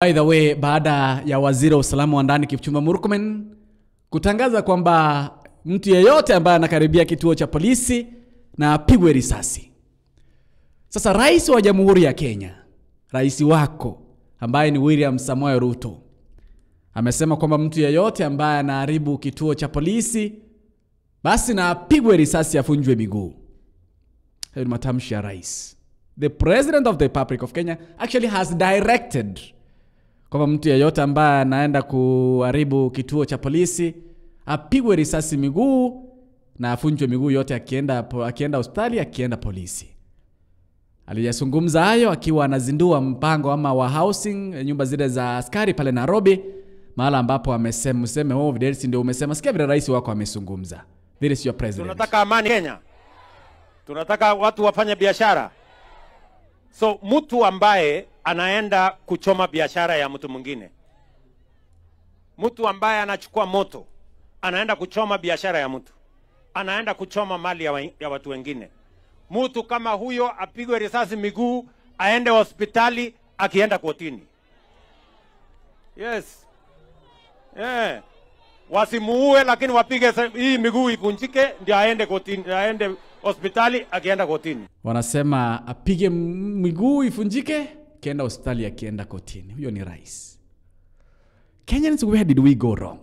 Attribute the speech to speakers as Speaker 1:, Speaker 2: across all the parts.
Speaker 1: By the way, baada ya waziri wa usalama wa ndani Kipchumba Murkomen kutangaza kwamba mtu yeyote ambaye anakaribia kituo cha polisi na apigwe risasi. Sasa rais wa Jamhuri ya Kenya, rais wako ambaye ni William Samoei Ruto, amesema kwamba mtu yeyote ambaye anaharibu kituo cha polisi basi na apigwe risasi, afunjwe miguu. Hayo ni matamshi ya rais. The President of the Republic of Kenya actually has directed kwamba mtu yeyote ambaye anaenda kuharibu kituo cha polisi apigwe risasi miguu na afunjwe miguu yote akienda hospitali, akienda polisi. Aliyazungumza hayo akiwa anazindua mpango ama wa housing, nyumba zile za askari pale Nairobi, mahala ambapo amesema, useme oh, Videlis ndio umesema. Sikia vile rais wako amezungumza. This is your president.
Speaker 2: Tunataka amani Kenya. Tunataka watu wafanye biashara. So mtu ambaye anaenda kuchoma biashara ya mtu mwingine, mtu ambaye anachukua moto, anaenda kuchoma biashara ya mtu, anaenda kuchoma mali ya watu wengine, mtu kama huyo apigwe risasi miguu, aende hospitali, akienda kotini. Yes. Yeah. Wasimuue, lakini wapige hii miguu ivunjike ndio aende kotini, aende hospitali, akienda kotini.
Speaker 1: Wanasema apige miguu ifunjike, akienda hospitali, akienda kotini. Huyo ni rais. Kenyans, where did we go wrong?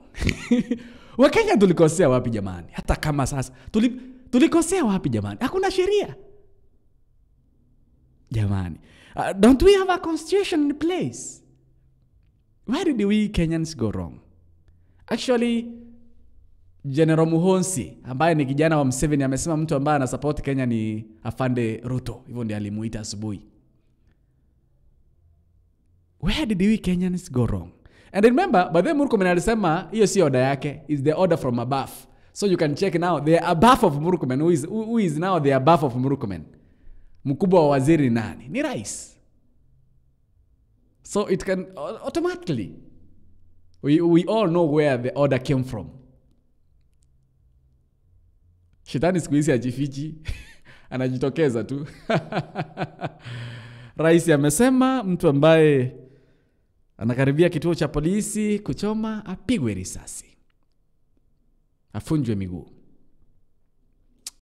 Speaker 1: Wakenya tulikosea wapi jamani? Hata kama sasa tulikosea wapi jamani? Hakuna sheria jamani. Don't we have a constitution in place? Where did we Kenyans go wrong? Actually, General Muhonsi ambaye ni kijana wa Museveni amesema mtu ambaye anasupport Kenya ni Afande Ruto. Hivyo ndiye alimuita asubuhi. Where did we Kenyans go wrong? And remember, by the way, Murkomen alisema hiyo si order yake, is the order from above. So you can check now the above of Murkomen, who is now the above of Murkomen. Mkubwa wa waziri nani? Ni rais. So it can automatically, we all know where the order came from. Shetani siku hizi hajifichi, anajitokeza tu. Rais amesema mtu ambaye anakaribia kituo cha polisi kuchoma apigwe risasi, afunjwe miguu.